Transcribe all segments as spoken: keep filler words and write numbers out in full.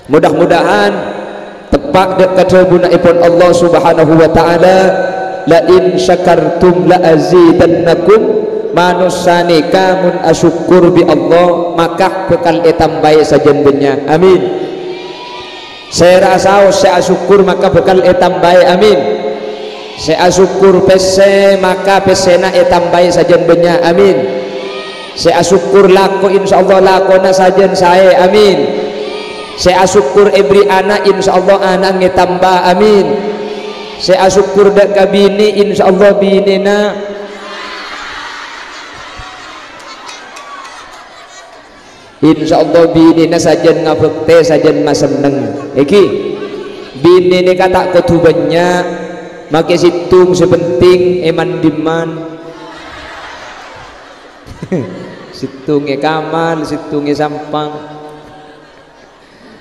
Mudah-mudahan teppa' dâ' ka dhâbuna èpon Allah Subhanahu wa Ta'ala, "La in syakartum la azidannakum." Manossa nèka mon asokkor bi' Allah, maka bhâkal ètambâi sajân bânnya'. Amin. Sè rasaos sè asokkor maka bhâkal ètambâi. Amin. Sè asokkor pèssè maka pèssèna ètambâi sajân bânnya'. Amin. Sè asokkor lako, insyaallah lakona sajân saè. Amin. Sè asokkor èbherri' ana', insyaallah ana'na ètambâ. Amin. Sè asokkor dâ' ka binè, insyaallah binèna. Insyaallah binèna sajân ngabhâktè, sajân masenneng. Èngghi. Binè nèka ta' kodhu bânnya', makè sèttong sè penting è man-dimman. Sèttong è kamar, sèttong è sampang.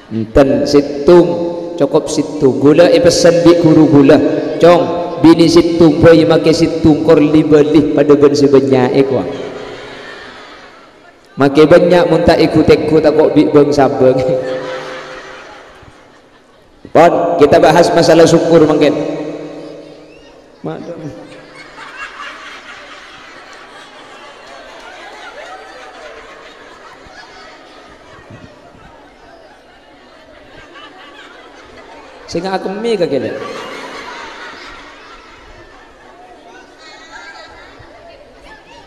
Enten sèttong, cokop sèttong. Ghulâ èpessen bi' ghuru ghulâ, "Cong, binè sèttong bhâi, makè sèttong kor li-bâli padâ bân sè bânnya'è, kowa." Makè bânnya' mon ta' èghu-tèghu tako' bi' bâng-sabâng. Pon, kita bahas masalah syukur mangkèn. Maklum. Sè ngakemmè ka kèlè.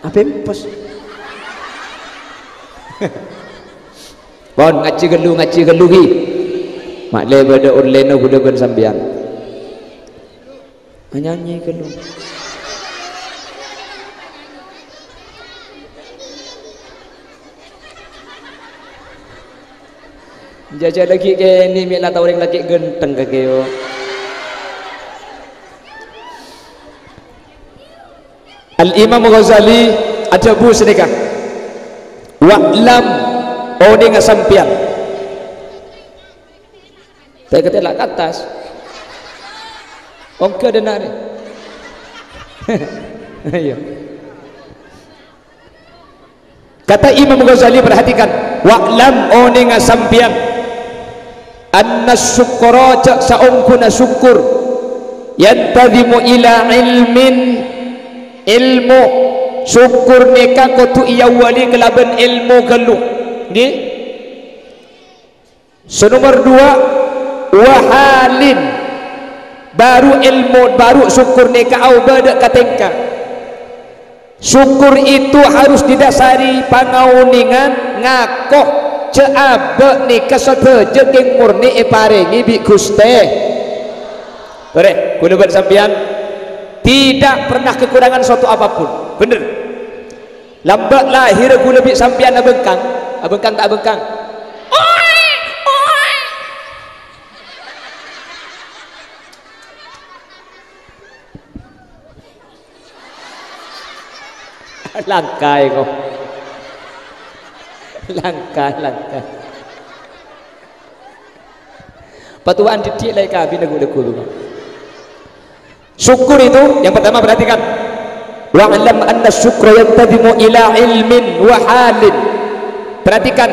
Apèmpes. Pon, ngajhi ghâllu, ngajhi ghâllu, ghi. Ma'lè bâdâ ollèna ghulâ bân sampèyan. Anyanyi ghâllu. Jhâjhâ laghi' kènè' mè' la tao orèng lakè' ghântheng kakè, yo. Al-Imam Ghazali adhâbu sanèka, "Wa'lam, onènga sampèyan." Tè-katè la ka attas. Ongghâ dâna' rè. Ayo. Kata Imam Ghazali, perhatikan, "Wa'lam, onènga sampèyan, anna syukra, jhâ' saongghuna syukur, yantazimu ila ilmin, ilmu, syukur nèka kodhu èawali kalabân ilmu ghâllu." Ngghi? Sè nomer duwâ', wa halin. Baru ilmu, baru syukur nèka aobâ dâ' ka tèngka. Syukur itu harus didasari pangaonèngan ngako jhâ' abâ' nèka sadhâjâ kèng mornè èparèngè bi' Ghustè. Torè, ghulâ bân sampèyan tidak pernah kekurangan suatu apapun. Bhender. Lambâ' lahir ghulâ bi' sampèyan abhângkang. Abhângkang ta' abhângkang? Langka, èko. Langka, langka. Patowan dhiddhi' la èkabin lagu-lagu tu. Syukur itu, yang pertama perhatikan. "Wa'lam anna syukra yantazimu ila ilmin wa halin." Perhatikan,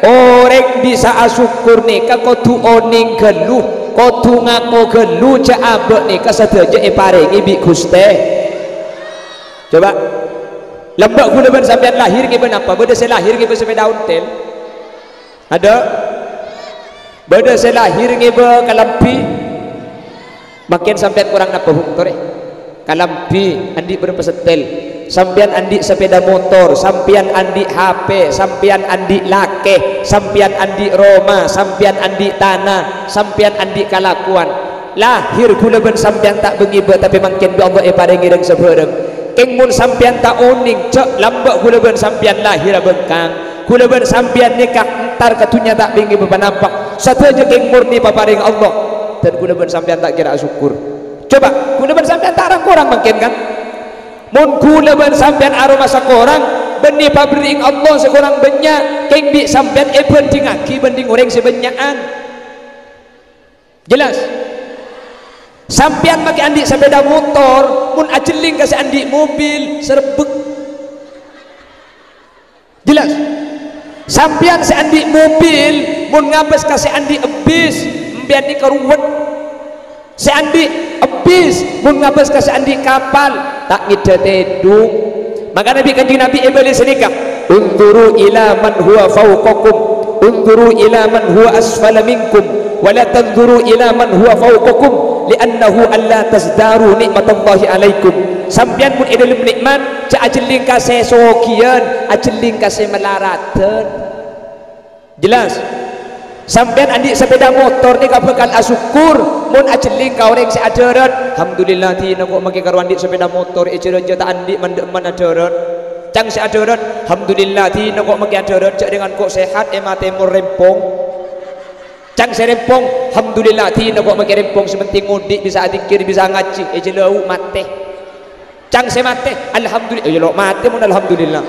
orèng bisa asyukur nèka kodhu onèng ghâllu, kodhu ngako ghâllu jhâ' abâ' nèka sadhâjâ èparèngè bi' Ghustè. Coba, lambâ' ghulâ bân sampèyan lahir ngibâ napa? Bâdâ sè lahir ngibâ sapèda ontel? Adâ'? Bâdâ sè lahir ngibâ kalambhi? Mangkèn sampèyan korang napa, Bu? Torè. Kalambhi, andi' bârâmpa setel? Sampèyan andi' sapèda motor, sampèyan andi' H P, sampèyan andi' lakè, sampèyan andi' roma, sampèyan andi' tana, sampèyan andi' kalakowan. Lahir ghulâ bân sampèyan ta' bângibâ, tapè mangkèn bi' Allah èparèngè rèng-sabhârâng. Kèng mon sampèyan ta' onèng, jhâ' lambâ' ghulâ bân sampèyan lahir abhângkang. Ghulâ bân sampèyan nèka entar ka dhunnya ta' bângibâ ponapa. Sadhâjâ kèng mornè paparèng Allah. Dan ghulâ bân sampèyan ta' kèra asokkor. Coba, ghulâ bân sampèyan ta' rang-korang mangkèn, kan? Mon ghulâ bân sampèyan aromasa korang, bânnè paberri'an Allah sè korang bânnya', kèng bi' sampèyan èbhândhingngaghi bhândhing orèng sè bânnya'an. Jelas? Sampèyan makè andi' sapèda motor, mon ajhelling ka sè andi' mobil, sarebbek. Jelas? Sampèyan sè andi' mobil, Mon ngabâs ka sè andi' ebbis, empèyan nèka ruwet. Sè andi' ebbis, mon ngabâs ka sè andi' kapal, ta' ngèdhâ tèdung. Mangkana bi' Kanjeng Nabi èbâli sanèka, "Unzuru ila man huwa fawqakum, unzuru ila man huwa asfala minkum, wa la tanzuru ila man huwa fawqakum, li'annahu alla tazdaru ni'matallahi alaikum." Sampèyan mon è dhâlem nè'mat, jhâ' ajhelling ka sè sogiyân, ajhelling ka sè malaradhân. Jelas? Sampèyan andi' sepeda motor nèka bhâkal asokkor mon ajhelling ka orèng sè adhârât. "Alhamdulillah, dinah ko' makè karo andi' sepeda motor, è jhâlân jhâ' ta' andi' man-dhâ'emman adhârât." Ca'na sè adhârât, "Alhamdulillah, dinah ko' makè adhârât, jhâ' dhing engko' sehat, è matè mon rèmpong." Ca'na sè rèmpong, "Alhamdulillah, dinah ko' makè rèmpong, sè penting ngodhi' bisa adzikir, bisa ngajhi, è jhâlân matè." Ca'na sè matè, "Alhamdulillah, iyâ lo' matè mon alhamdulillah."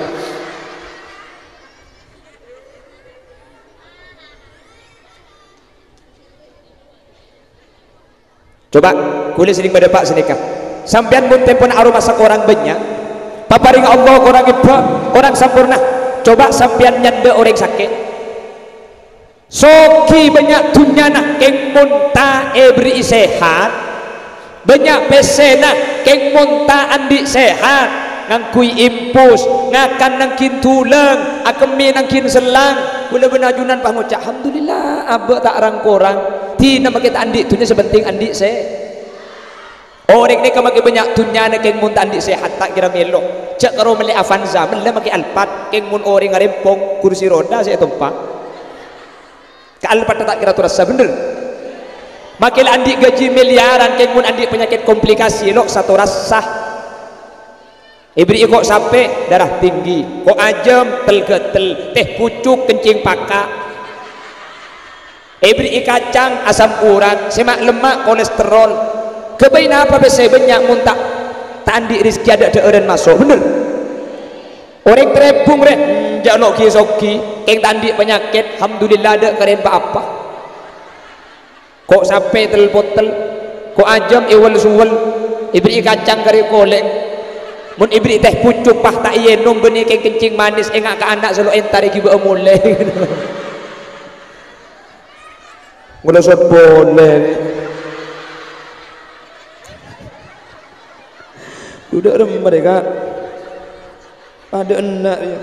Coba, kaulâ sering bâdâ pa' sanèka. Sampèyan mon tempona aromasa korang bânnya', paparèngnga Allah korang ebbâ, korang samporna. Coba sampèyan nyandhâ orèng sakè'. Soghi bânnya' dhunnyana, kèng mon ta' èberri'i sehat. Bânnya' pèssèna, kèng mon ta' andi' sehat, ngangghuy impus, ngakan nangghin dhulâng, akemmè nangghin sellang. Kaulâ bân ajunan pas ngoca', "Alhamdulillah, abâ' ta' rang-korang. Dinah makè ta' andi' dhunnya, sè penting andi' sè-" Orèng nèka makè bânnya' dhunnyana, kèng mon ta' andi' sehat, ta' kèra mèlo. Jhâ' karo mellè Avanza, mellè makè Alphard, kèng mon orèngnga rèmpong, kursi roda sè ètompa'. Ka Alphard ta' kèra torassa, bhender. Makè la andi' gajhi milyaran, kèng mon andi' panyakèt komplikasi, lo' satorassa. Èberri'i ko' sapè, darah tinggi, ko' ajâm, tel-ghâtel, tè pucuk, kencing paka'. Èberri'i kacang, asam urat, sè ma'-lemma', kolesterol. Ghâbây napa pèssè bânnya' mon ta', ta' andi' rezeki adâ'-dhâ'ârân maso', bhender? Orèng Trèbung rè, enjâ' lo' ghi-soghi, kèng ta' andi' panyakèt, alhamdulillah, adâ' karèn pa-apa. Ko' sapè tel-potel, ko' ajâm èwel-suwel, èberri'i kacang karè kolèng. Mon èberri'i tè pucuk, pas ta' èènom, bânnè kèng kencing manis, enga' ka ana' sè lo' entar èghibâ'â molè. Ngelosot polè. Duduk remmer, ya, Kak. Padâ enna', ya.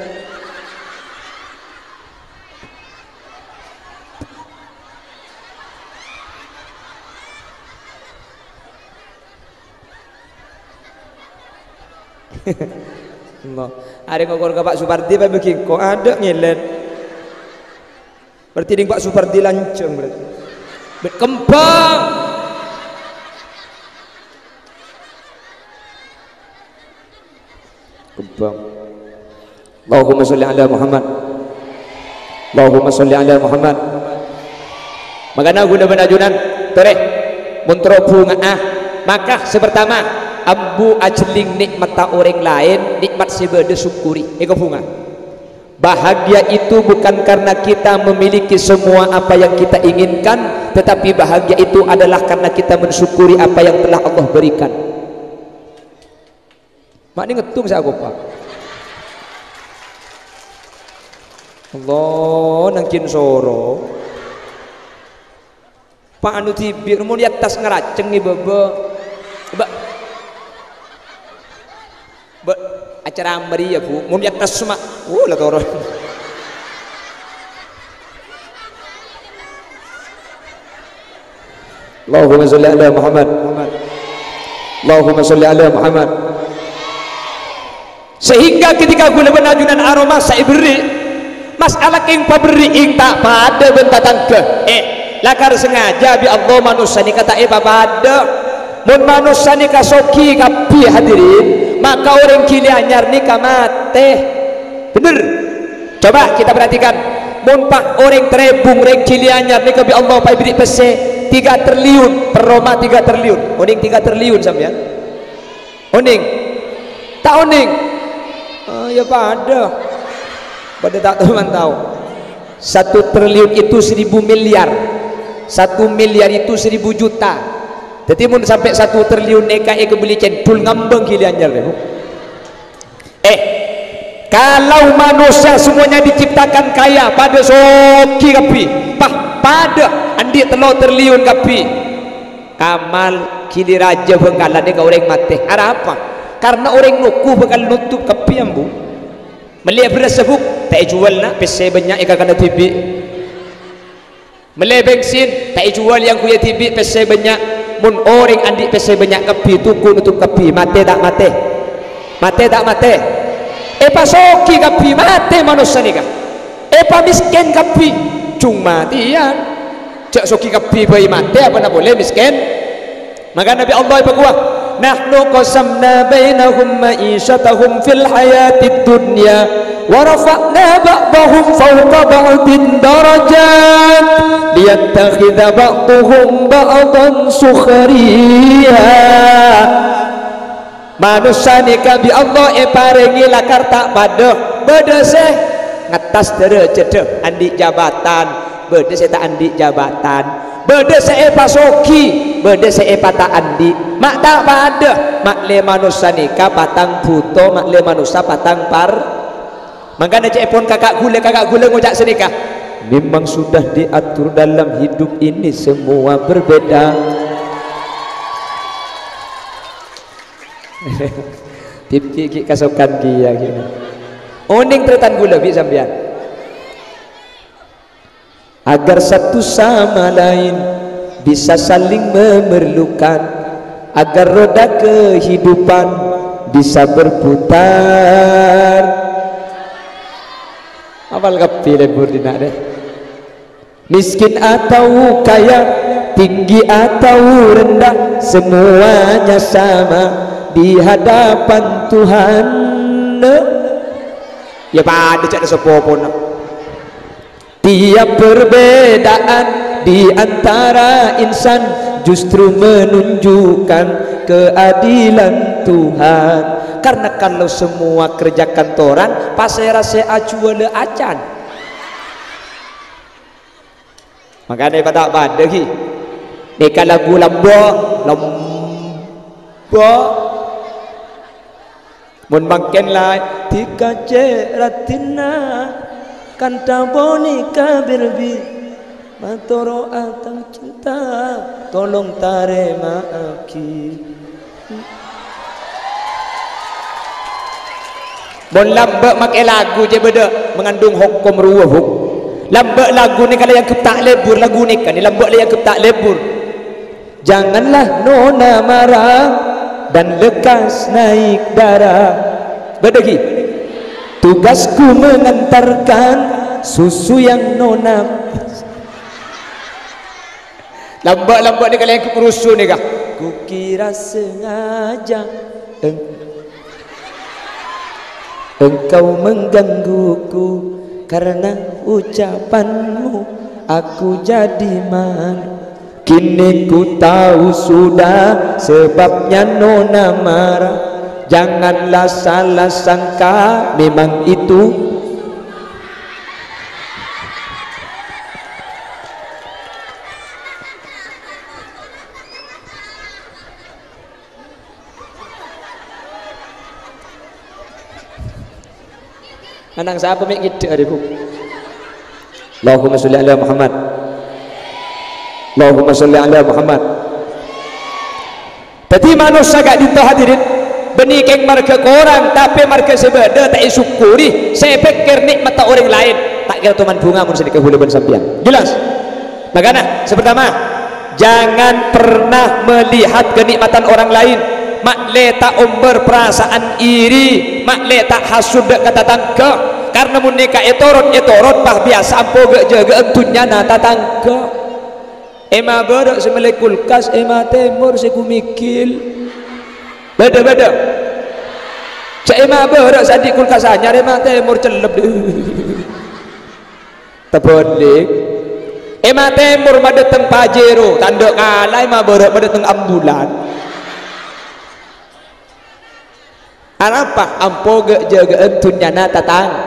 Allah. Arè ngokor ka Pak Supardi apa bagi engko'? Adâ' ngèlèt. Berarti ning Pak Supardi lanjhâng berarti. Bâ' kembhâng. Kembhâng. Allahumma sholli ala Muhammad. Allahumma sholli ala Muhammad. Mangkana kaulâ bân ajunan, torè, mon terro bhunga'a, maka sè pertama, ambu ajhelling nè'matta orèng laèn, nè'mat sè bâdâ, sokkorè. Èkobhunga. Bahagia itu bukan karena kita memiliki semua apa yang kita inginkan, tetapi bahagia itu adalah karena kita mensyukuri apa yang telah Allah berikan. Ma' nèng ngètong sè akopa. Allah, nangkin soro. Pa' anu dhibi', mon è attas ngaraceng è bâbâ. Bâ-, bâ-, acara marèya, Bu. Mon è attas ma', uh, la toron. Allahumma sholli ala Muhammad. Allahumma sholli ala Muhammad. Sehingga ketika kaulâ bân ajunan aromasa èberri', mas'ala kèng paberri' kèng ta' padâ bân tatangghâ. Eh, lakar sangajâ bi' Allah manossa nèka ta' èpapadâ. Mon manossa nèka soghi kabbhi, hadirin, maka orèng Gilianyar nèka matè. Bhender. Coba kita perhatikan, mon pa' orèng Trèbung, rèng Gilianyar nèka bi' Allah èpaberri' pèssè tiga triliun, per roma tiga triliun. Onèng tiga triliun sampèyan? Onèng? Ta' onèng? Oh, ya padâ. Padâ ta' tao man tao. Satu triliun itu seribu miliar. Satu miliar itu seribu juta. Dhâddhi mon sampè' satu triliun nèka èkabelli cèndhul, ngambâng Gilianyar, Bu. Eh, kalau manusia semuanya diciptakan kaya, padâ soghi kabbhi, pas Padâ andi' tello triliun kabbhi. Kamal gili' rajâ Bhângkalan nèka orèng matè. Arapa? Karna orèng noko bhâkal notop kabbhi, ambu. Mellèya bherrâs sabuk, ta' èjhuwâl, na', pèssè bânnya' èkakana dhibi'. Mellè bensin, ta' èjhuwâl èyangghuya dhibi', pèssè bânnya'. Mon orèng andi' pèssè bânnya' kabbhi, toko notop kabbhi, matè ta' matè? Matè ta' matè? Èpasoghi kabbhi, matè manossa nèka. Èpamèskèn kabbhi, jhung matèyan. Jhâ' soghi kabbhi bhâi matè, apana polè mèskèn? Maka Nabi Allah èpakowa, "Nahnu qasamna bainahum ma'isyatahum fil hayatid dunya, wa rafa'na ba'dahum fawqa ba'din darajat, liyattakhidza ba'duhum ba'dan sukhriya." Manossa nèka bi' Allah èparèngè lakar ta' padâ, bâdâ sè ngattas dârâjâddhâ, andi' jabatan, bâdâ sè ta' andi' jabatan, bâdâ sè èpasoghi, bâdâ sè èpata' andi'. Ma' ta' padâ, ma'lè manossa nèka patang bhuto, ma'lè manossa patang par-, Mangkana ca'èpon kaka' ghulâ, kaka' ghulâ ngoca' sanèka, "Memang sudah diatur dalam hidup ini semua berbeda." Dhibi' ghi' kasokan kèya ghi'. Onèng tarètan ghulâ bi' sampèyan. Agar satu sama lain bisa saling memerlukan, agar roda kehidupan bisa berputar. Apal kabbhi lebur dinna' deh. Miskin atau kaya, tinggi atau rendah, semuanya sama di hadapan Tuhan. Ya padâ ca'na sapopona. Tiap perbedaan di antara insan justru menunjukkan keadilan Tuhan. Karena kalau semua kerja kantoran, pasèra sè ajhuwâlâ acan? Mangkana èpata' padâ ghi. Nèka lagu lambâ', lambâ'. Mon mangkèn la èdhika cè' raddhinna, kantha ponèka bherbi, matoro'a tang cinta, tolong tarèma'aghi. Mon lambâ' makè lagu jhâ' bâdâ mengandung hokom rowa, Bu. Lambâ' lagu nèka la èangghep ta' lebur, lagu nèka nè lambâ' la èangghep ta' lebur. Janganlah nona marah dan lekas naik darah. Bâdâ ghi? Tugasku mengantarkan susu yang nona. Lambâ'-lambâ' nèka la èangghep rusu nèka. Kukira sengaja eng-, engkau menggangguku karena ucapanmu, aku jadi malu. Kini ku tahu sudah sebabnya nona marah. Janganlah salah sangka, memang itu. Anang sapa mè' ngèdhek arè, Bu? Allahumma sholli ala Muhammad. Allahumma sholli ala Muhammad. Dhâddhi manossa ka'dinto hadirin, bânnè kèng marghâ korang, tapè marghâ sè bâdâ ta' èsokkori, sè èpèkkèr nè'matta orèng laèn, ta' kèra toman bhunga mon sanèka kaulâ bân sampèyan. Jelas? Mangkana, sè pertama, jangan pernah melihat kenikmatan orang lain. Ma'lè ta' ombâr perasaan iri, ma'lè ta' hasud ka tatangghâ. Karna mon nèka ètorot, ètorot, pas biyasa ampo ghâ'-jâghâ'ân dhunnyana tatangghâ. È ma' bârâ' sè mellè kulkas, è ma' tèmor sè gumigil. Bâdâ, bâdâ. Jhâ' è ma' bârâ' sè andi' kulkas anyar, è ma' tèmor cellep. Tabâlik. È ma' tèmor madâteng Pajero, tandhâ kala è ma' bârâ' madâteng ambulan. Arapa? Ampo ghâ'-jâghâ'ân dhunnyana tatang-,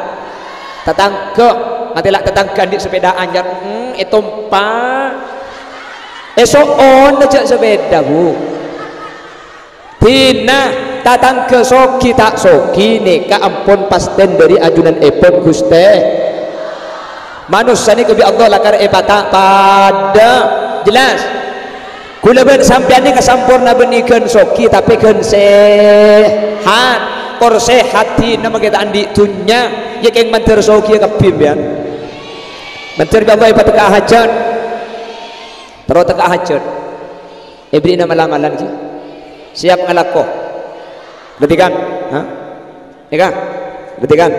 tatangghâ. Matè la tatangghâ andi' sepèda anyar, hmm, ètompa'. Èso'on jhâ' sepèda, Bu. Dinah, tatangghâ soghi ta' soghi nèka ampon pastèn dhâri ajunanèpon Ghustè. Manossa nèka bi' Allah lakar èpata-, padâ. Jelas? Kaulâ bân sampèyan nèka samporna bânnè ghân soghi, tapè ghân sehat. Kor sehat dinah makè ta' andi' dhunnya, ya kèng mandhâr soghi kabbhi sampèyan. Mandhâr bi' Allah èpatekka'a hajhât. Terro tekka'a hajhât. Èbèrri'na mal-amalan, ghi. Siap ngalako. Perhatikan. Hah? Nèka. Perhatikan.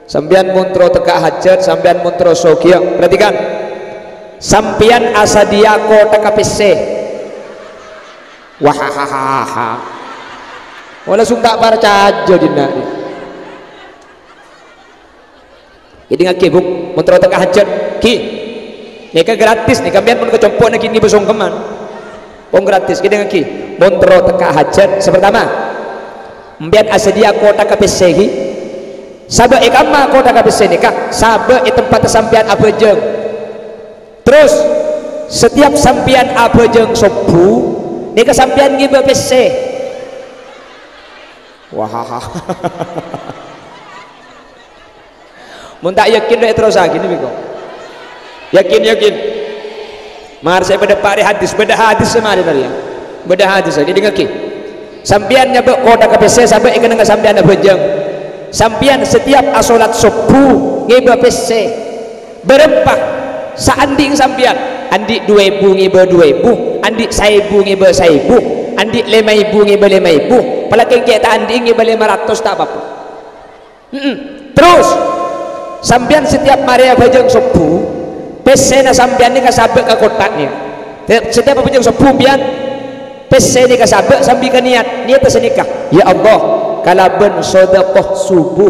Sampèyan mon terro tekka'a hajhât, sampèyan mon terro soghi. Perhatikan. Sampèyan asadhiyâ kothak pèssè. Wahahaha. Wala sung ta' parcajâ dinna'. Èdingngaghi, Bu, mon terro tekka'a hajhât, ghi. Nèka gratis, nèka sampèyan mon ka compo'na ghi ngibâ songkeman. Pon gratis, èdingngaghi. Mon terro tekka'a hajhât, sè partama, sampèyan asadhiyâ kothak pèssè, ghi. Sabâ' è kamma kothak pèssè nèka, sabâ' è tempat sampèyan abhâjâng. Terros, setiap sampèyan abhâjâng sobbhu, nèka sampèyan ngibâ pèssè. Wah. Mon ta' yakin, rè, terrossaghi nèko. Yakin, yakin. Mar sè bâdâ pa' rè hadis, bâdâ hadis sè marè tadi, ya. Bâdâ hadis, èdingngaghi. Sampèyan nyabâ' kothak pèssè, sabâ' è kennengnga sampèyan abhâjâng. Sampèyan setiap asholat sobbhu ngibâ pèssè. Bârâmpa? Saandi'na sampèyan andi' du èbu ngibâ du èbu, andi' saèbu ngibâ saèbu, andi' lèma èbu ngibâ lèma èbu, palakèng cè' ta' andi'na ngibâ lèma ratos, ta' pa-apa. He'em. Terros, sampèyan setiap marè abhâjâng sobbhu, pèssèna sampèyan nèka sabâ' ka kothak nèka. Te-, setiap abhâjâng sobbhu sampèyan, pèssè nèka sabâ' sambi ka niyat, niyatta sanèka, "Ya Allah, kalabân sodaqoh sobbhu,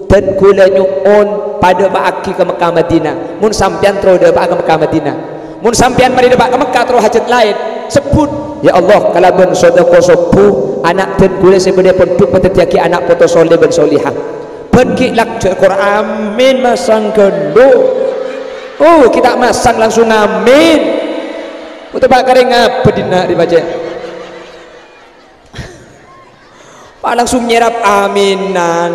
dân kaulâ nyo'on padâpa'aghi ka Mekkah Madinah." Mon sampèyan terro dâpa'a ka Mekkah Madinah, mon sampèyan marè dâpa' ka Mekkah terro hajhât laèn, sebbhut, "Ya Allah, kalabân sodaqoh sobbhu, ana' dân kaulâ sè bâdâ è pondhuk padhâddhiyâghi ana' poto sholeh bân sholehah." Bân ghi' lak-, jhâ' kor amin, masang ghâllu. Oh, ghi' ta' masang, langsung amin. Utawa karè ngabâ dinna' rè pajhât. Pas langsung nyerap aminan.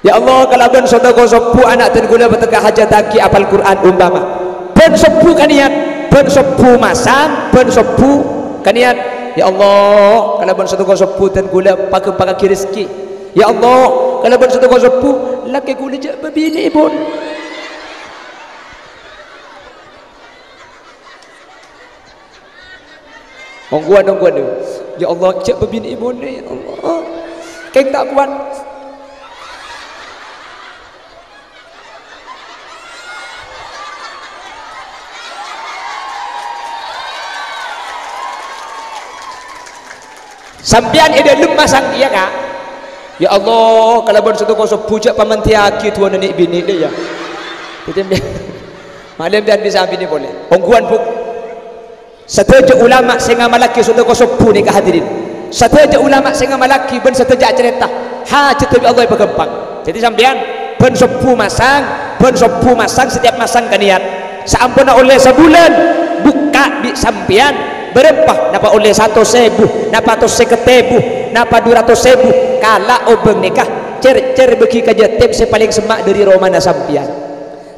"Ya Allah, kalabân sodaqoh sobbhu ana' dân kaulâ patekka' hajhât ghi' apal Qur'an umpama." Bân sobbhu ka niyat, bân sobbhu masang, bân sobbhu ka niyat. "Ya Allah, kalabân sodaqoh sobbhu dân kaulâ paghâmpangaghi rejhekkè. Ya Allah, kalabân sodaqoh sobbhu lakè kaulâ jhâ' bâbinè'èpon." Ongghuwân, ongghuwân. "Ya Allah, jhâ' bâbinè'èpon, ya Allah. Kèng ta' kowat." Sampèyan è dâlem masang, iyâ, Ka'? "Ya Allah, kalabân sodaqoh sobbhu jhâ' pamandhiyâghi du'âna nè'-binè', ya." Dhâddhi, malem sampèyan bisa abinè polè. Ongghuwân, Bu. Sadhâjâ ulama sè ngamallaghi sodaqoh sobbhu nèka, hadirin. Sadhâjâ ulama sè ngamallaghi bân sadhâjâ acarèta, hajhâddhâ bi' Allah èpaghâmpang. Dhâddhi sampèyan, bân sobbhu masang, bân sobbhu masang, setiap masang ka niyat. Saamponna ollè sabulân, bukka' bi' sampèyan, bârâmpa? Napa ollè satos èbu, napa satos sèket èbu, napa du ratos èbu, kala' obâng nèka, cèr-cèr bâghi ka jhâtem sè palèng semma' dâri romana sampèyan.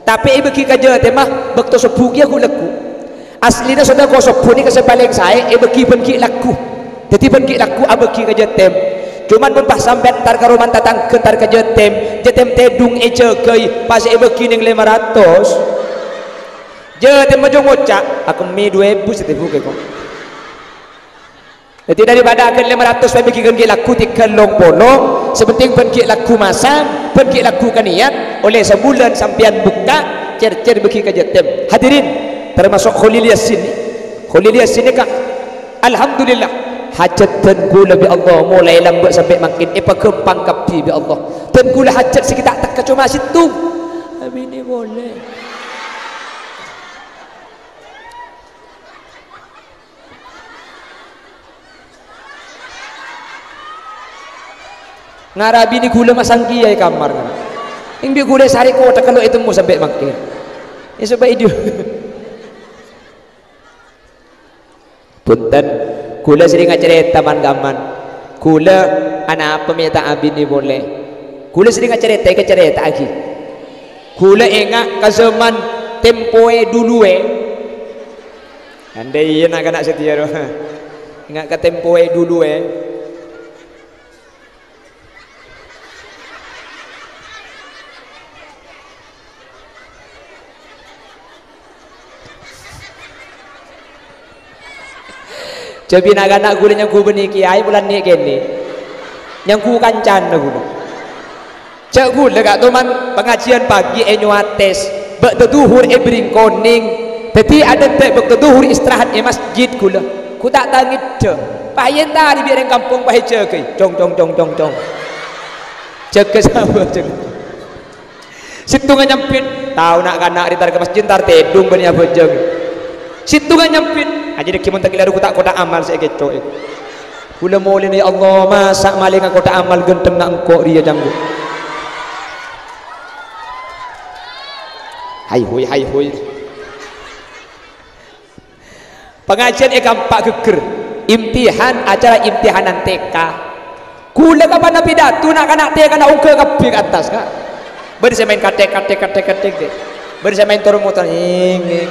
Tapè èbâghi ka jhâtemma bâkto sobbhu kèya ghu-lagghu. Aslina sodaqoh sobbhu nèka sè palèng saè èbâghi bân ghi' lagghu. Dhâddhi bân ghi' lagghu abâghi ka jhâtem. Coma mon pas sampèyan entar ka romana tatangghâ, entar ka jhâtem, jhâtem tèdung èjâgâi, pas èbâghi nèng lèma ratos. Jhâtemma jhung ngoca', "Akemmè du èbu, satèbu kèko." Dhâddhi, daripada aghân lèma ratos pas bâghi ghân ghi' lagghu, tèghâl long polo, sè pentèng bân ghi' lagghu masang, bân ghi' lagghu ka niyat, ollè sabulân sampèyan bukka', cèr-cèr bâghi ka jhâtem. Hadirin, tamaso' Kholil Yasin. Kholil Yasin nèka, alhamdulillah, hajhât dân kaulâ bi' Allah molaè lambâ' sampè' mangkèn èpaghâmpang kabbhi bi' Allah. Dân kaulâ hajhât sè ghi' ta' tekka coma sèttong. Abinè polè. Ngara binè kaulâ masang kèya è kamar. Ènggi kaulâ sarè kothak lo' ètemmo sampè' mangkèn. Èso bâi dhu. Bhunten, kaulâ serrèng acarèta man-kamman. Kaulâ Anapa mè' ta' abinè polè? Ghulâ serrèng acarèta, èkacarèta'aghi. Ghulâ enga' ka zaman tempoè duluè. Andai iyâ na'-kana' satèya, ro. Enga' ka tempoè duluè. Jhâ' bi' na'-kana' ghulâ nyangghu bânnè kèyaè polana nè'-kènè'. Nyangghu kancana ghulâ. Jhâ' ghulâ, Ka', toman pangajiyân pagi è Nyowates, bâkto dhuhur è Bringkonèng. Dhâddhi adhânte' bâkto dhuhur istirahat è masjid ghulâ. Ghu ta' tangèddhâ. Pas èyèn tarè bi' rèng kampong pas èjâgâi. Cong, cong, cong, cong, cong. Jâgâ sapa, jâgâ. Sèttonga nyambit, tao na'-kana' rè entar ka masjid, entar tèdung bânnè abhâjâng. Sèttonga nyambit, ajâ dhâggi' mon ta' kalèro kotak-kotak amal sè èkèco'è. Ghulâ molèna, "Ya Allah, masa' malènga kotak amal ghântengnga engko' rèya, canggu?" Hay, hoy, hay, hoy. Pangajiyân è kampa' ghâgghâr. Imtihan, acara imtihanan T K. Ghulâ kapan pidato, na'-kana' T K-na ongghâ kabbhi ka attas, Ka'. Bâdâ sè maèn kathèk, kathèk, kathèk, kathèk, dè. Bâdâ sè maèn tor-motor, ngèng, ngèng.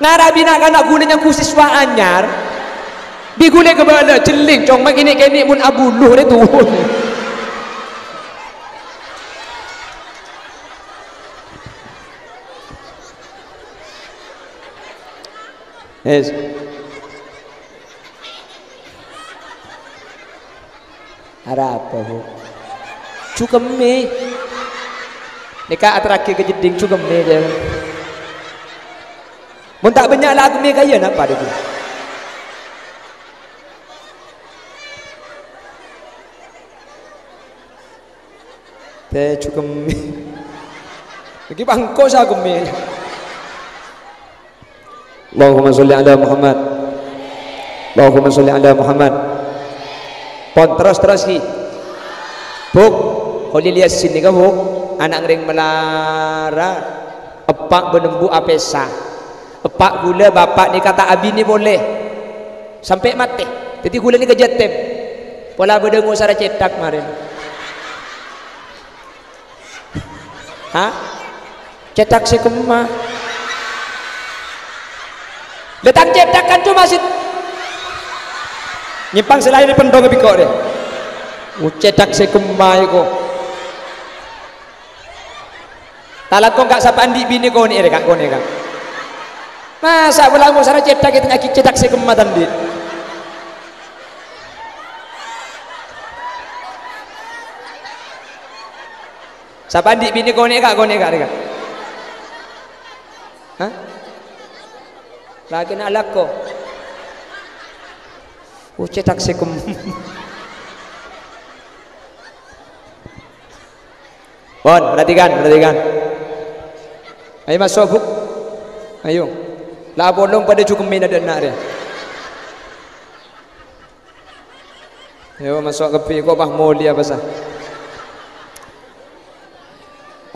Ngara bi' na'-kana' ghulâ nyangghu siswa anyar. Bi' ghulâ kabâlâ, jhelling, cong, ma' kènè'-kènè' mon abulu rè tuwun. Yes. Arapa, Bu? Jhukemmè. Nèka aterraghi ka jeddhing, jhukemmè, jâ. Mon ta' bânnya' la kemmè kaya napa, dhi? Tè jhukemmè. Nèka bângko sakemmè. Allahumma sholli ala Muhammad. Allahumma sholli ala Muhammad. Pon, terros, terros, ghi. Bu', Kholil Yasin nèka, Bu', ana' ngrèng malarat. Eppa' bân embu' apèsa. Eppa' ghulâ, bapa' nèka ta' abinè polè. Sampè' matè. Dhâddhi ghulâ nèka jâtèm. Pola bâdâ ngosara cèthak marèn. Hah? Cèthak sè kemma? Lha, tang cèthak kan coma sit-, nyèmpang sè laèn è penthong bhikko' rè. Oh, cèthak sè kemma èko. Talako, Ka', sapa andi' binè konè'è rè, Ka', konè'è, Ka'. Masa' pola ngosara cèthak ètanya'aghi cèthak sè kemma ta' andi'? Sapa andi' binè konè'è, Ka', konè'è, Ka', rè, Ka'. Hah? Lakèna alako. Oh, cèthak sè kemma. Pon, perhatikan, perhatikan. Ayo maso', Bu'. Ayo. La apolong padâ jhukemmèna dâ' enna' rè. Ayo maso' kabbhi, ko' pas molè apa sah.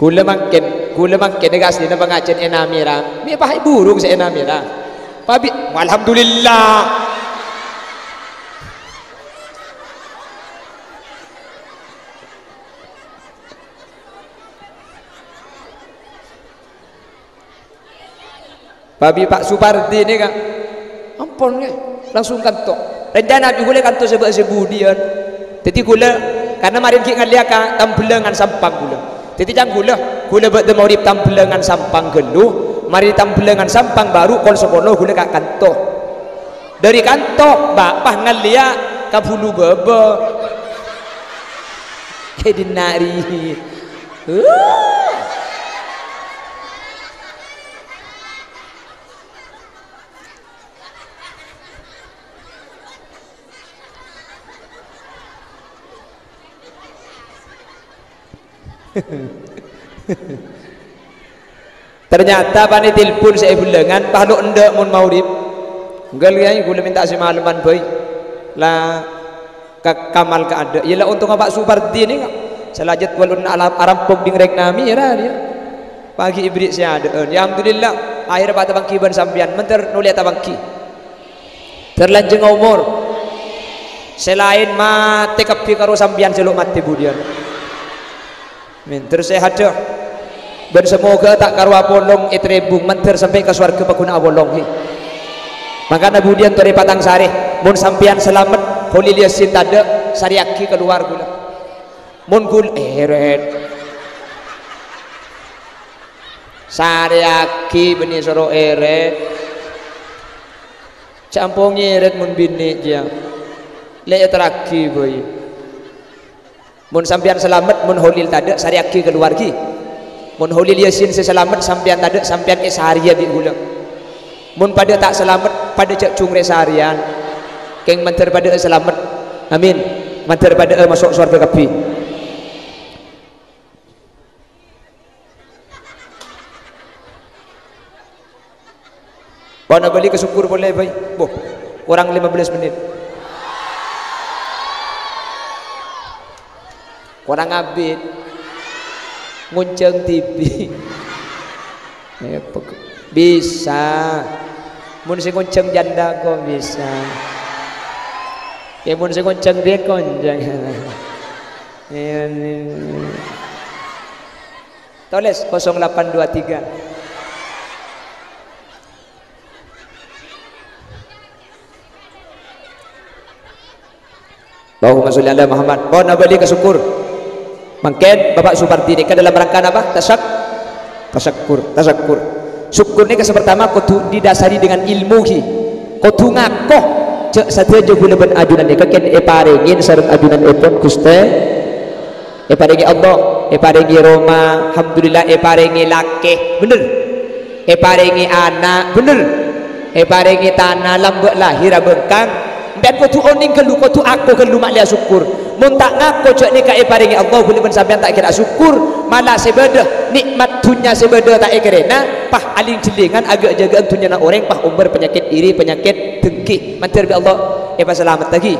Ghulâ mangkèn, ghulâ mangkèn nèka asllina pangajiyân è Namira. Mè' pas è burung sè è Namira. Pabi-, alhamdulillah. Pabi Pa' Supardi nèka, ampon, ngghi, langsung kanto. Rencana bi' ghulâ kanto sè bâ-, sè budiyân. Dhâddhi ghulâ, karna marèn ghi' ngallèya ka Tambellangan Sampang ghulâ. Dhâddhi ca'na ghulâ, ghulâ bâdâ magrib Tambellangan Sampang ghâllu, marè Tambellangan Sampang baru kol sapolo ghulâ ka kanto. Dâri kanto, Bapa' ngallèya ka Bulu Bâbâ. È dinna' rè. Ternyata panè telpon sè è Bellangan, pas lo' endâ' mon magrib. Èngghâl, Kèyaè, ghulâ mènta sè maleman bhâi. La ka-, kamal kaadâ'. Iyâ la, ontong Pa' Supardi nèka. Sala jadwal ala-, arampok ding rèng Namira, iyâ. Pagi èbèrri' sè adâ'ân. Ya, alhamdulillah, akhèr Pa' tapangghi bân sampèyan. Mènter nolè tapangghi. Terlanjung omor. Sè laèn matè kabbhi karo sampèyan sè lo' matè budhiyân. Mènter sè hadâ. Bân samoghâ ta' karo apolong ètarèbung, mandhâr sampè' ka sowarghâ paghuna apolong, ghi. Mangkana budhiyân torè patang sarè, mon sampèyan salamet, Kholil Yasin tadâ', sarèyaghi kalowar ghulâ. Mon ghul-, eh, rèt. Sarèyaghi bânnè soro èrèt. Jhâ' ampo ngèrèt mon binè' jiyâ. Lè' èterraghi bhâi. Mon sampèyan salamet, mon Kholil tadâ', sarèyaghi kalowar ghi. Mon Kholil Yasin sè salamet, sampèyan tadâ', sampèyan èsarèya bi' ghulâ. Mon padâ ta' salamet, padâ jhâ' jhungrè sarèyan. Kèng mandhâr padâ'â salamet. Amin. Mandhâr padâ'â maso' sowarghâ kabbhi. Pon abâli ka Syukur polè, bhâi. Boh, korang lima belas menit. Korang abit. Ngonjhâng dhibi'. Ya, peg-, bisa. Mon sè ngonjhâng jhândhâ kok bisa. Ya, mon sè ngonjhâng dhika konjhâng. Ya, ini. Tolès kosong delapan dua tiga. Allahumma sholli ala Muhammad. Pon abâli ka Syukur. Mangkèn Bapak Supardi nèka dalam rangka napa? Tasyak-, tasakkur, tasakkur. Syukur nèka sè pertama kodhu didasari dengan ilmu, ghi. Kodhu ngako jhâ' sadhâjâ ghulâ bân ajunan nèka kèng èparèngè sareng ajunanèpon Ghustè. Èparèngè Allah, èparèngè roma, alhamdulillah, èparèngè lakè, bhender. Èparèngè ana', bhender. Èparèngè tana, lambâ' lahèr abhângkang. Sampèyan kodhu onèng ghâllu, kodhu ako ghâllu ma'lè asokkor. Mon ta' ngako jhâ' nèka èparèngè Allah, ghulâ bân sampèyan ta' kèra asokkor. Mala sè bâdâ, nè'mat dhunnya sè bâdâ ta' èkèrèna, pas aling-jhellingan aghâ'-jâghâ'ân dhunnyana orèng, pas ombâr panyakèt iri, panyakèt dengghi. Mandhâr bi' Allah èpasalamettaghi.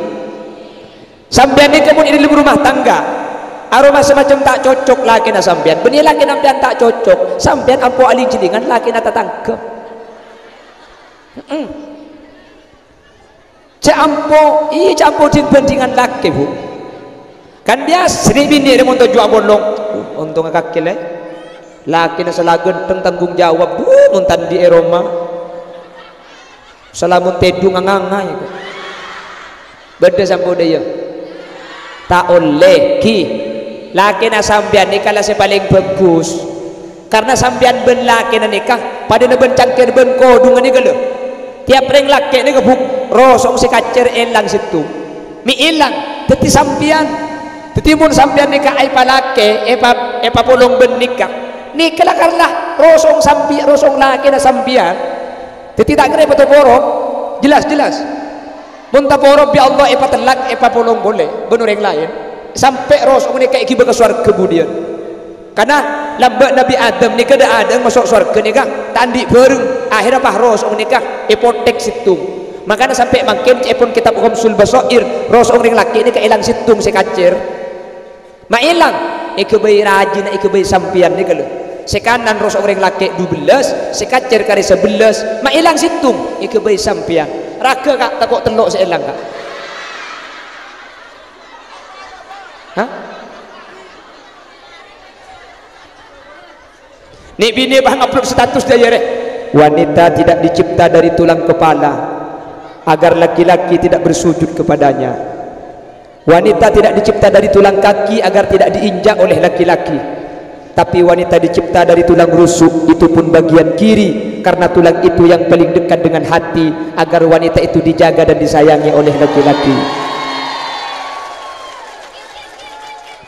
Sampèyan nèka mon è dhâlem rumah tangga, aroma samacem ta' cocok lakèna sampèyan, bânnè lakèna sampèyan ta' cocok, sampèyan ampo aling-jhellingan lakèna tatangghâ. He'em. Jhâ' ampo, iyâ, jhâ' ampo dhing-bhândhingan lakè, Bu. Kan biyasa nè'-binè' rè mon toju' apolong. Uh, ontong kakè, lè. Lakèna sala ghântheng tanggung jawab, bu, mon ta' andi' è roma. Sala mon tèdung nganga-nganga, yâ, kok. Bâdâ sampo dâ' iyâ. Ta' ollè, ghi. Lakèna sampèyan nèka la sè palèng bhâghus. Karna sampèyan bân lakèna nèka padâna bân cangkèr bân kodhungnga nèka, lho. Tiap rèng lakè' nèka, Bu, rosong sè kacèr èlang sèttong. Mè' èlang. Dhâddhi sampèyan, dhâddhi mon sampèyan nèka èpalakè, èpa-, èpapolong bân nèka. Nèka la karna rosong sampè-, rosong lakèna sampèyan. Dhâddhi ta' kèra èpatoporo. Jelas, jelas. Mon taporo bi' Allah èpatellak, èpapolong polè bân orèng laèn, sampè' rosong nèka èghibâ ka sowarghâ budiyân. Karna lambâ' Nabbhi Adam nèka dâ'-adâ'ân maso' sowarghâ nèka ta' andi' bhâreng, akhèrra pas rosong nèka èpothèk sèttong. Mangkana sampè' mangkèn ca'èpon kètab Khamsul Basair, rosong orèng lakè' nèka èlang sèttong sè kacèr. Ma' èlang, èghâbây rajina, èghâbây sampèyan nèka, lho. Sè kanan rosong orèng lakè' dubellâs, sè kacèr karè sabellâs, ma' èlang sèttong, èghâbây sampèyan. Raghâ, Ka', tako' tello' sè èlang, Ka'. Hah? Nè'-binè' pas ngupload status dâ' iyâ rè. Wanita tidak dicipta dari tulang kepala, agar laki-laki tidak bersujud kepadanya. Wanita tidak dicipta dari tulang kaki agar tidak diinjak oleh laki-laki. Tapi wanita dicipta dari tulang rusuk, itu pun bagian kiri, karena tulang itu yang paling dekat dengan hati, agar wanita itu dijaga dan disayangi oleh laki-laki.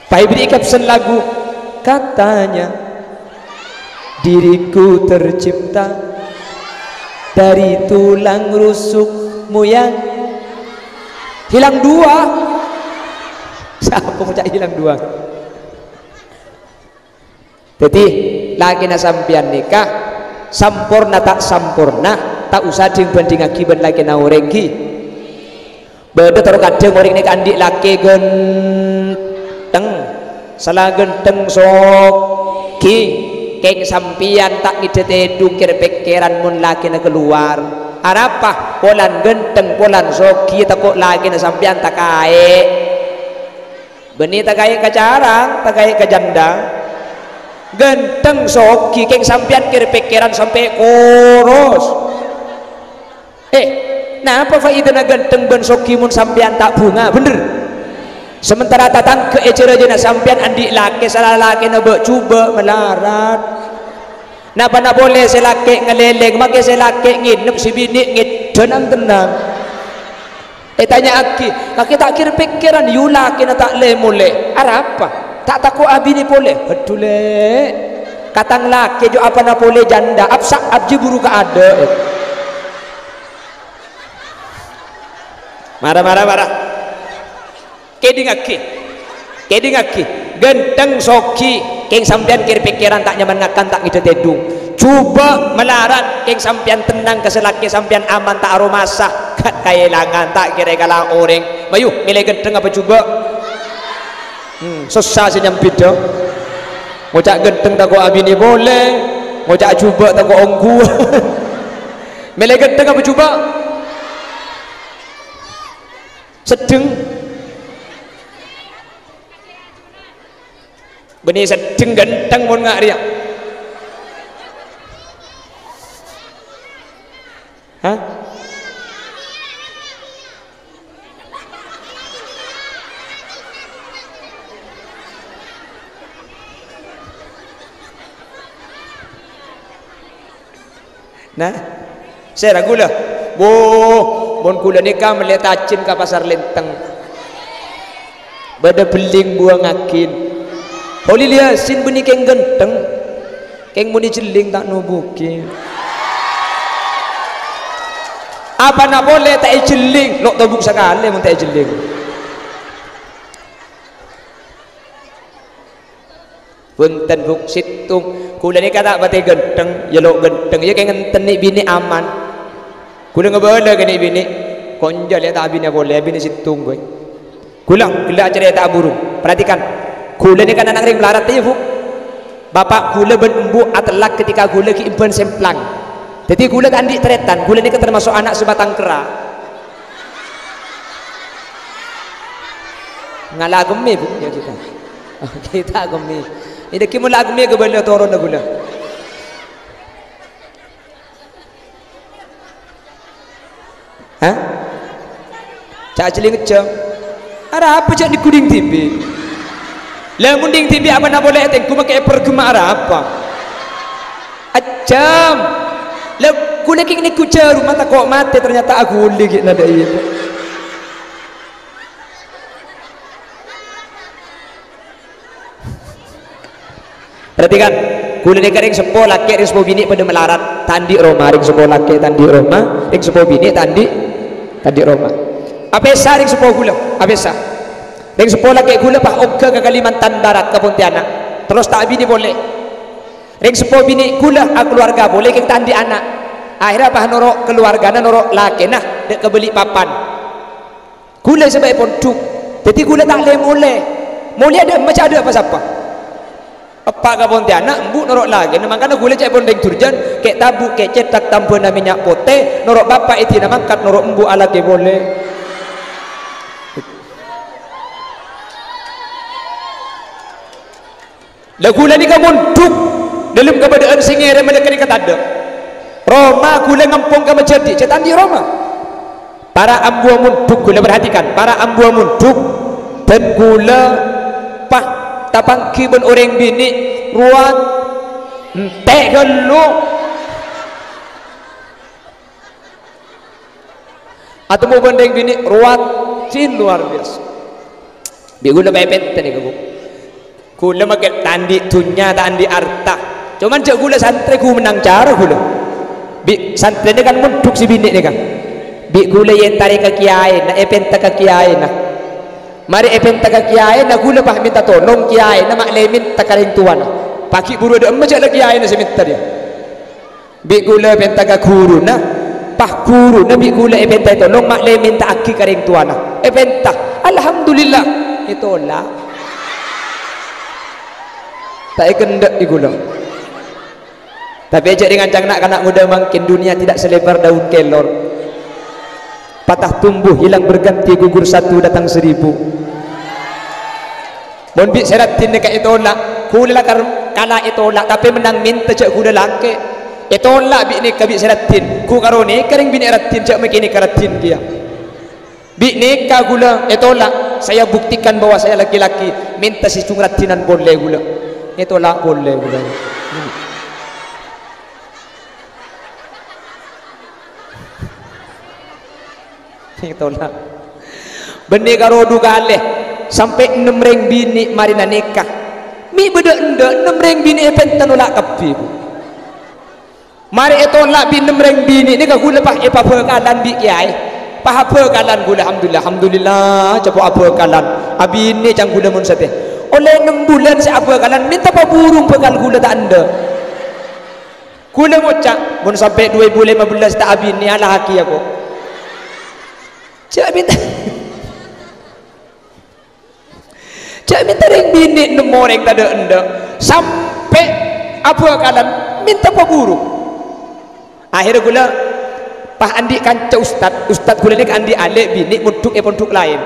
Pas èbèrri' caption lagu, katanya, "Diriku tercipta dari tulang rusukmu yang hilang dua." Sapa ngoca' hilang dua? Dhâddhi, lakèna sampèyan nèka samporna ta' samporna, ta' osa dhing-bhândhingngaghi bân lakèna orèng, ghi. Bâdâ terro kadhâng orèng nèka andi' lakè ghântheng, sala ghântheng soghi, kèng sampèyan ta' ngeddhâ tèdung kèr-pèkkèran mon lakèna kalowar. Arapa? Polana ghântheng, polana soghi, tako' lakèna sampèyan takaè'. Bânnè takaè' ka carang, takaè' ka jhândhâ. Ghântheng, soghi, kèng sampèyan kèr-pèkkèran sampè' koros. Eh, napa faèdana ghântheng bân soghi mon sampèyan ta' bhunga, bhender? Sementara tatangghâ è jhâ-rajâna sampèyan andi' lakè, sala lakèna bâ'-jhubâ' malarat. Napana polè sè lakè' ngalèlèng, makè sè lakè' ngènep, sè binè' ngèdhân an-tennang. Ètanya'aghi, "Kakè ta' kèr-pèkkèran, yu lakèna ta' lè-molè. Arapa? Ta' tako' abinè polè?" Adhu, Lè'. Katang lakè jhâ' apana polè jhândhâ, apsa' abjhi buru kaadâ'. Mara, mara, mara. Kèdingngaghi. Kèdingngaghi. Ghântheng soghi, kèng sampèyan kèr-pèkkèran ta' nyaman ngakan, ta' ngèdhâ tèdung. Jhubâ' malarat, kèng sampèyan tennang ka sè lakè sampèyan aman, ta' aromasa. Ghâ-, kaèlangan, ta' kèra èkalang orèng. Mayu, mèlè ghântheng apa jhubâ'? Hmm, sossa sè nyambidhâ. Ngoca' ghântheng tako' abinè polè, ngoca' jhubâ' tako' ongghuwân. Mèlè ghântheng apa jhubâ'? Seddheng. Bânnè seddheng ghântheng mon nga' rèya. Hah? Nah, sèra ghulâ. Wo, mon ghulâ nèka mellè tajin ka Pasar Lenteng. Bâdâ belling buwângaghin. Kholil Yasin bânnè kèng ghântheng. Kèng monè jhelling ta' nobughi. Apana polè ta' èjhelling, lo' tobuk sakalè mon ta' èjhelling. Bhunten, Bu', sèttong. Ghulâ nèka ta' patè ghântheng, yâ lo' ghântheng, yâ kèng enten nè'-binè' aman. Ghulâ ngabâlâ ka nè'-binè', "Konjhâ lè' ta' abinè polè, abinè sèttong, boy." Ghulâ, ghellâ' acarèta buru. Perhatikan. Ghulâ nèka na'-ana' rèng malarat, yâ, Bu'. Bapa' ghulâ bân embu' atellak ketika ghulâ ghi' emban semplang. Dhâddhi ghulâ ta' andi' tarètan, ghulâ nèka termasuk ana' sè matang kerra. Ngala' kemmè, Bu', yâ, kita. Kita kemmè. Ini ki mula kemmè kabâlâ toron ghulâ. Hah? Ca' jhelling ejjhâ. Arapa jhâ' nèggu dhing dhibi'? La, mon dhing dhibi' apana polè ètèngghu makè èperghemma arapa? Ajâm. La, ghulâ kèng nèggu jhârumma tako' matè, ternyata aghuli ghi' nadhâ' iyâ. Perhatikan, ghulâ nèka rèng seppo lakè', rèng seppo binè' padâ malarat, ta' andi' roma, rèng seppo lakè' ta' andi' roma, rèng seppo binè' ta' andi', ta' andi' roma. Apèsa rèng seppo ghulâ, apèsa. Rèng seppo lakè' ghulâ pas ongghâ ka Kalimantan Barat, ka Pontianak. Terros ta' abinè polè. Rèng seppo binè' ghulâ akalowarga polè kèng ta' andi' ana'. Akhèrra pas noro' kalowargana, noro' lakèna, dâ' ka Balikpapan. Ghulâ sè bâi pondhuk. Dhâddhi ghulâ ta' lè-molè. Molèya dâ' emma ca' dâ' pa-sapa. Eppa' ka Pontianak, embu' noro' lakèna, mangkana ghulâ ca'èpon rèng Durjan, kè' tabu', kè' cèthak tambhâna mènnya' potè, noro' bapa' èdina mangkat, noro' embu' alakè polè. La ghulâ nèka mondhuk dâlem kabâdâ'ân sè ngèrèm alakèna ka tadâ'. Roma ghulâ ngampong ka Majhâdhi, cè' ta' andi' roma. Para' ambuwâ mondhuk, ghulâ perhatikan, para' ambuwâ mondhuk, bân ghulâ pas tapangghi bân orèng binè' rowa entè' ghâllu. Atemmo bân rèng binè' rowa sè lowar biyasa. Bi' ghulâ pèpèt nèka, Bu'. Ghulâ makè ta' andi' dhunnya, ta' andi' arta. Coman jhâ' ghulâ santrè ghu mennang cara ghulâ. Bi' santrèna kan mondhuk sè binè' nèka. Bi' ghulâ èentarè ka kèyaèna, èpènta ka kèyaèna. Marè èpènta ka kèyaèna, ghulâ pas mènta tolong, kèyaèna ma' lè mènta ka rèng towana. Pas ghi' buru adâ' emma jhâ' la kèyaèna sè mènta rèya. Bi' ghulâ pènta ka ghuruna, pas ghuruna bi' ghulâ èpèntaè tolong, ma' lè mènta'aghi ka rèng towana. Èpènta, alhamdulillah, ètola'. Ta' èkendhâ'i ghulâ. Tapè jhâ' rèng ancang na'-kana' ngodâ mangkèn, dunia tidak selebar daun kelor. Patah tumbuh, hilang berganti, gugur satu, datang seribu. Mon bi' sè raddhin nèka ètolak, ghulâ lakar kala ètolak, tapè mennang mènta jhâ' ghulâ lakè'. Ètolak bi' nèka bi' sè raddhin, ghu karo nèka rèng binè' raddhin, jhâ' makè nèka raddhin kèya. Bi' nèka ghulâ ètolak, saya buktikan bahwa saya laki-laki, mènta sè jhung raddhinan polè ghulâ. Ètolak polè ghulâ. Ètolak. Bânnè karo du kalè, sampè' ennem rèng binè' marèna nèka. Mè' bâdâ endâ' ennem rèng binè' èpènta nolak kabbhi, Bu. Marè ètolak bi' ennem rèng binè' nèka ghulâ pas èpabhâkalan bi' kèyaè. Pas abhâkalan ghulâ, alhamdulillah, alhamdulillah, cèpo' abhâkalan. Abinè ca'na ghulâ mon satèya. Ollè ennem bulân sè abhâkalan, mènta pabhuru bhâkal ghulâ ta' endâ'. Ghulâ ngoca', "Mon sampè' dua ribu lima belas ta' abinè, alahaghi, ya, kok." Jhâ' mènta. Jhâ' mènta rèng binè' nemmo rèng tadâ' endâ', sampè' abhâkalan mènta pabhuru. Akhèrra ghulâ pas andi' kanca ustad, ustad ghulâ nèka andi' alè' binè' mondhuk è pondhuk laèn.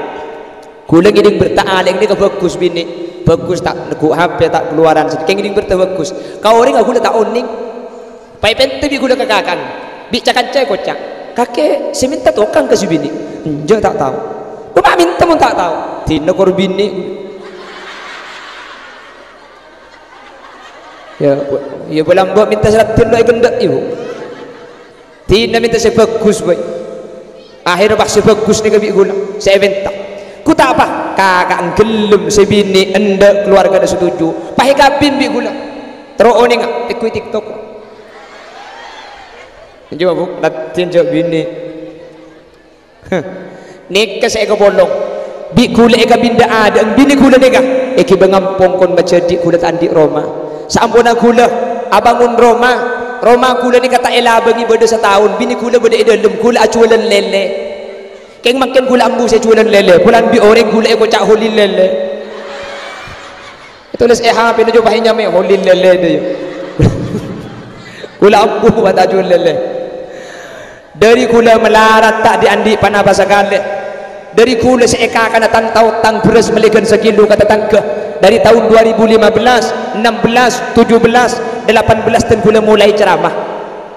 Ghulâ ngèdhing bhertâ alè' nèka bhâghus binè', bhâghus ta' neggu' H P, ta' kalowaran, sè ngèdhing bhertâ bhâghus. Ka orèngnga ghulâ ta' onèng. Pas èpènta bi' ghulâ ka kaka'na, bi' ca-kanca èkoca', "Kakè sè mènta tokang ka sè binè'?" "Enjâ', ta' tao." "Koma mènta mon ta' tao?" "Dinah kor binè'." Ya, ya, bâlâmbâ' mènta sè raddhin lo' èghendâ', Bu. Dinah mènta sè bhâghus, bhâi. Akhèrra pas sè bhâghus nèka bi' ghulâ sè èpènta. Ghu ta' apa, kaka'na ghellem sè binè' endâ' kalowarghâna setuju. Pas èkabin bi' ghulâ. Terro onènga, tèngghuy TikTok. Enjâ', Bu, raddhin jhâ' binè'. Nèka sè èkapolong. Bi' ghulâ èkabin dâ'-adâ'ân binè' ghulâ nèka. Èghibâ ngampong kon majhâdhi' ghulâ ta' andi' roma. Saamponna ghulâ abângon roma, roma ghulâ nèka ta' èlabângè bâdâ sataon, binè' ghulâ bâdâ è dâlem, ghulâ ajhuwâlân lèlè. Kèng mangkèn ghulâ ambu sè ajhuwâlân lèlè, polana bi' orèng ghulâ èkoca' holil lèlè. Ètolès è H P-na jhubâ nyamaè holil lèlè, dâ' iyâ. Ghulâ ambu bâta ajhuwâl lèlè. Dâri ghulâ malarat ta' dhi'-andhi' ponapa sakalè. Dâri ghulâ sè èkakana tang-taotang bherrâs mellèghân sakilo ka tatangghâ. Dâri taon dua ribu lima belas, enam belas, tujuh belas, delapan belas dân ghulâ molaè ceramah.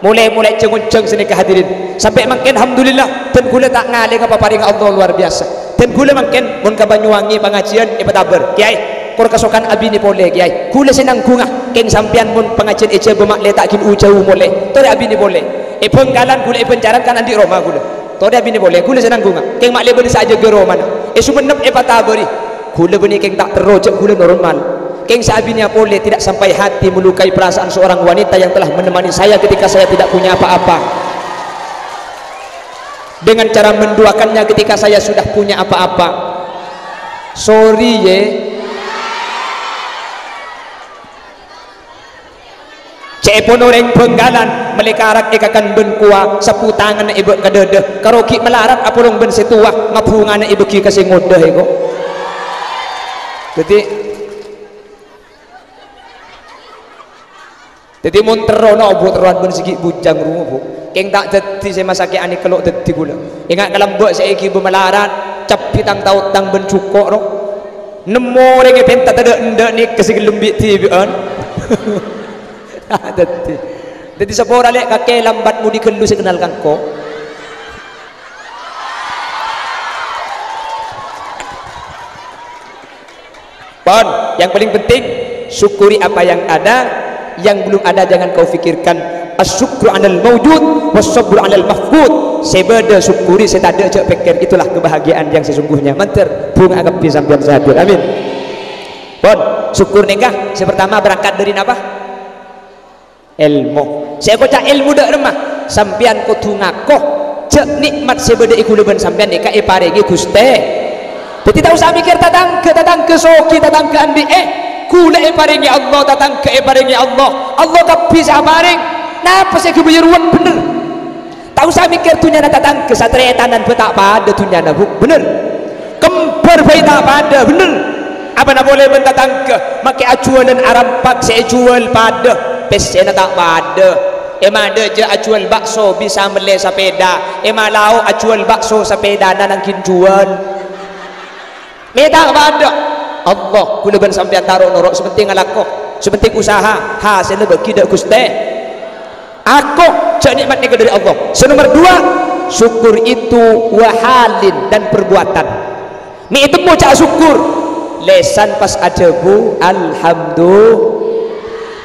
Molaè, molaè jâng-onjâng sanèka hadirin. Sampè' mangkèn, alhamdulillah, dân ghulâ ta' ngalènga paparèngnga Allah luar biasa. Dân ghulâ mangkèn, mon ka Banyuwangi pangajiyân èpatabâr, "Kèyaè, kor kasokan abinè polè, Kèyaè. Ghulâ sè nangghungnga, kèng sampèyan mon pangajiyân èjhâbâ ma'lè ta' ghin ojhâu molè. Torè abinè polè. È Bhângkalan ghulâ, è Bâncaran kan andi' roma ghulâ. Torè abinè polè, ghulâ sè nangghungnga. Kèng ma'lè bâdâ sè ajâgâ romana." È Songennep èpatabâri. Ghulâ bânnè kèng ta' terro jhâ' ghulâ normal. Kèng sè abinèa polè tidak sampai hati melukai perasaan seorang wanita yang telah menemani saya ketika saya tidak punya apa-apa. Dengan cara menduakannya ketika saya sudah punya apa-apa. Sorry, yè. Ca'èpon orèng Bhângkalan, mellè karak èkakan bân kowa, sabbhu tanganna èbâ' ka dâdâ, karo ghi' malarat apolong bân sè towa, mabhungana èbâghi ka sè ngodâ, èko. Dâddhi, dâddhi mon terro, no, Bu, terrowan bân sè ghi' bujâng rowa, Bu. Kèng ta' dâddhi sè masakè' anèka lo' dâddhi ghulâ. Enga' kalambâ' sè èghibâ malarat, cabbhi tang-taotang bân jhuko', ro. Nemmo orèng èpènta tadâ'-endâ' nèka sè ghellem bi'-dhibi'ân. Dâddhi. Dâddhi sapora lè' kakè lambat modi ghâllu sè kennal ka engko'. Pon, yang paling penting, syukuri apa yang ada, yang belum ada jangan kau fikirkan. Asy-syukru 'alal maujud, was-sabru 'alal mafqud. Sè bâdâ syukuri, sè tadâ' jhâ' pèkkèr. Itulah kebahagiaan yang sesungguhnya. Mandhâr bhunga kabbhi sampèyan sè hadir. Amin. Pon, syukur nèka sè pertama berangkat dari napa? Èlmo. Sè èkoca' èlmo dâ' remma? Sampèyan kodhu ngako jhâ' nè'mat sè bâdâ è ghulâ bân sampèyan nèka èparèngè Ghustè. Dâddhi ta' osa mèkkèr tatangghâ, tatangghâ soghi, tatangghâ andhi'è. Ghulâ èparèngè Allah, tatangghâ èparèngè Allah. Allah kabbhi sè aparèng. Napa sè èghâbâyâ rowa bhender? Ta' osa mèkkèr dhunnyana tatangghâ, sataretanan bhâi ta' padâ dhunnyana, Bu. Bhender? Kembar bhâi ta' padâ, bhender? Apana polè bân tatangghâ, makè ajhuwâlân arampak sè èjhuwâl padâ. Pèssèna ta' padâ. È madâjâ ajhuwâl bakso bisa mellè sapèda, è malao ajhuwâl bakso sapèdana nangghing jhuwâl. Mè' ta' padâ. Allah, kaulâ bân sampèyan taro noro', sè pentèng alako, sè pentèng usaha, hasèlla bâgi dâ' Ghustè. Ako, jhâ' nè'mat nèka dâri Allah. Sè nomer dua, syukur itu wa halin dan perbuatan. Mè' ètemmo ca' sokkor, lèsan pas adhâbu, "Alhamdu-."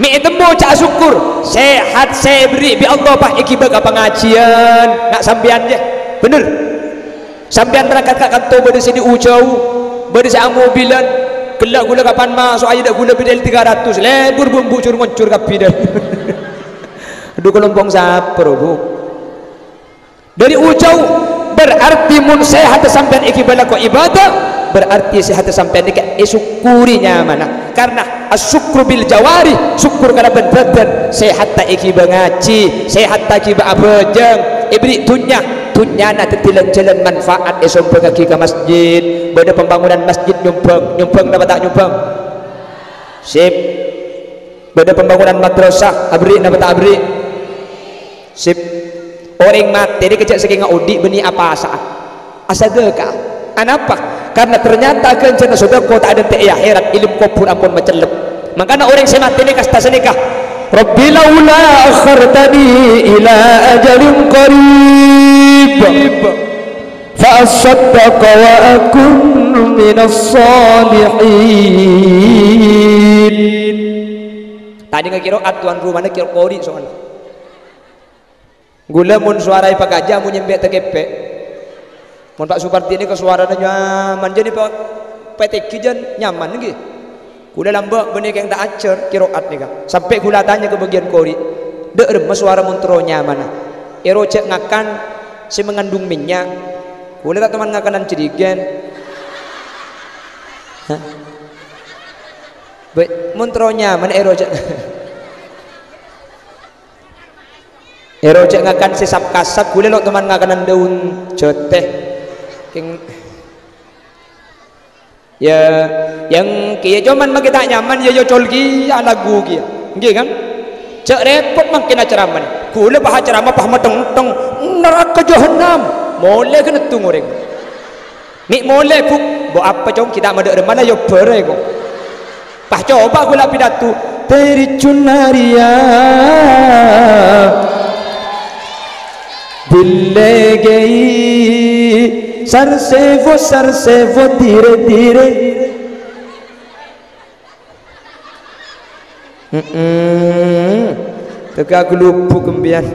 Mè' ètemmo ca' sokkor, sehat sè èberri' bi' Allah pas èghibâ ka pangajiyân. Na' sampèyan, yâ? Bhender. Sampèyan berangkat ka kanto bâdâ sè dhi' ojhâu, bâdâ sè amobilan, ghellâ' ghulâ kapan maso', ayo dâ' ghulâ bidal tiga ratus, lebur bumbu cur-ngoncor kabbhi dâ'. Adhu, kalompong sapa, Bu? Dâri ojhâu, berarti mon sehatta sampèyan èghibâ lako ibadah, berarti sehatta sampèyan nèka èsokkori nyamana. Karena asyukru bil jawari, sokkor kalabân bâdân, sehatta èghibâ ngajhi, sehatta ghibâ abhâjâng, èberri' dhunnya, dhunnyana dhâddhi lan-jhâlân manfaat èsombhângaghi ka masjid. Bâdâ pembangunan masjid nyombhâng, nyombhâng napa ta' nyombhâng? Sip. Bâdâ pembangunan madrasah, aberri' napa ta' aberri'? Sip. Orèng matè nèka jhâ' sakènga odi' bânnè apasa'a. Asadhâka'a. Anapa? Karena ternyata ghânjhârânna sodâko ta' adântè' è akhèrat, è alam kobhur ampon macellep. Mangkana orèng sè matè nèka kasta sanèka, "Rabbi laula akhartani ila ajalin qarib, fa assaddaqa wa akun minas shalihin." Tadhângnga kiro'at, tuan rumana kiro-, kori soalnya. Ghulâ mon sowara èpakajâ, mon nyèmpè' takèpè'. Mon Pa' Supardi nèka sowarana nyaman, jâ' nèka pa-, patèghi jân nyaman, ènggi. Ghulâ lambâ' bânnè kèng ta' ajhâr kiro'at nèka. Sampè' ghulâ atanya ka bâgiyân kori', "Dâ' remma sowara mon terro nyamana?" "Èrojâ' ngakan sè mangandung mènnya'." Ghulâ ta' toman ngakanan jârigân. Hah? Bâ-, mon terro nyamana èrojâ'. Èrojâ' ngakan sè sap-kasap, ghulâ lo' toman ngakanan daun jâtè. Kèng-, yâ, yang kèya coman makè ta' nyaman, yâ, yâ, col kèya, lagu kèya. Ènggi, kan? Jâ' rèpot mangkèn acaramana. Ghulâ pas acarama pas mateng-teng, naraka jahannam. Molè ghânèddhung orèng. Mè' molè, Bu'. Bo apa, Cong? Ghi' ta' madâ' remmana, yâ, bârâ, ko. Pas coba ghulâ pidato. Terjun Naria. Billegi. Sarsevo, sarsevo, dire, dire. Mm-mm. Tega gelubuk kembian.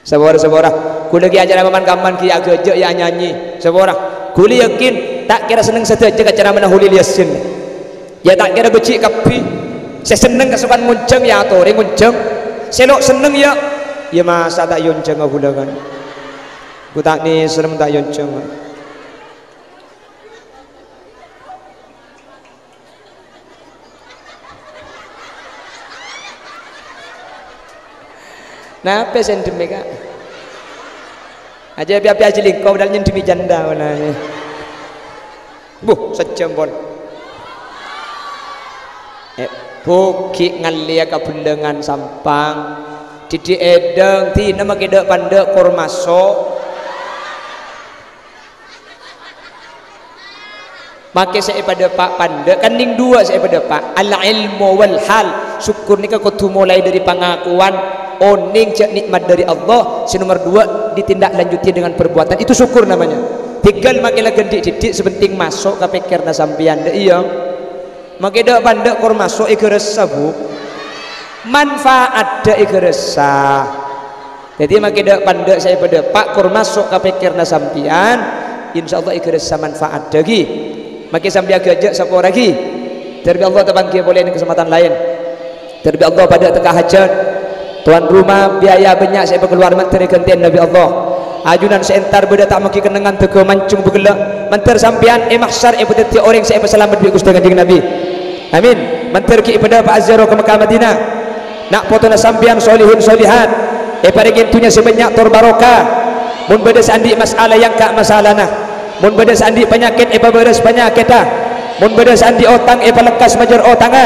Sabhâra-sabhâra. Ghulâ ghi' acara man-kamman ghi' aghâjâ' yâ anyanyi. Sabhâra. Ghulâ yakin ta' kèra senneng sadhâjâ ka caramana Kholil Yasin. Yâ ta' kèra bâji' kabbhi. Sè senneng kasokan ngonjhâng yâ atorè ngonjhâng. Sè lo' senneng yâ, yâ masa ta' èyonjhânga ghulâ, kan. Ghu ta' nèser mon ta' èyonjhânga. Napa sè èndhemmè, Ka'? Ajâ pi-api ajhi lingko, padahal nyèndhemmè janda, wala. Buh, sajjhâm pon. Eh, Bu', ghi' ngallèya ka Bellângan Sampang. Dhiddhi' èdhâng, dinah makè dâ'-pandâ' kor maso'. Makè sè èpadâpa' pandâ', kan nèng duwâ' sè èpadâpa', al-ilmu wal hal. Sokkor nèka kodhu molaè dâri pangakowan, onèng jâ' nè'mat dâri Allah. Sè nomer duwâ', ditindaklanjuti dengan perbuatan. Itu syukur namanya. Tèngghâl makè la ghândhi' dhiddhi', sè pentèng maso' ka pèkkèranna sampèyan, dâ' iyâ. Makè dâ'-pandâ' kor maso' èghâressa, Bu. Manfaat dâ' èghâressa. Dhâddhi, makè dâ'-pandâ' sè èpadâpa' kor maso' ka pèkkèranna sampèyan, insyaallah èghâressa manfaat dâggi. Makè sampèyan aghâjâ' saporaghi. Dhârbi Allah tapangghi polè nèng kasempadhân laèn. Dhârbi Allah padâ tekka hajhât. Tuan rumah biaya bânnya' sè èpakalowar mandhâr èghântè'è bi' Allah. Ajunan sè entar bâdâ ta' maghi kennengngan dâgghâ manjhung bâghellâ'. Mandhâr sampèyan è mahsyar èpadhâddhiyâ orèng sè èpasalamet bi' Ghustè Kanjeng Nabi. Amin. Mandhâr ghi' èpadâpa'a ziyarah ka Mekkah Madinah. Na' potona sampèyan solihun solihat, èparèngè dhunnya sè bânnya' tor barokah. Mon bâdâ sè andi' mas'ala èangka' mas'alana. Mon bâdâ sè andi' panyakèt èpabârâs panyakètta. Mon bâdâ sè andi' otang èpalekkas majâr otangnga.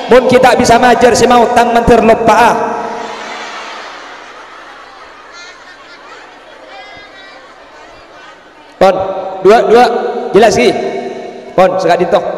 Mon ghi' ta' bisa majâr sè maotang mandhâr loppa'a. Pon, duwâ', duwâ', jelas ghi? Pon, sè ka'dinto.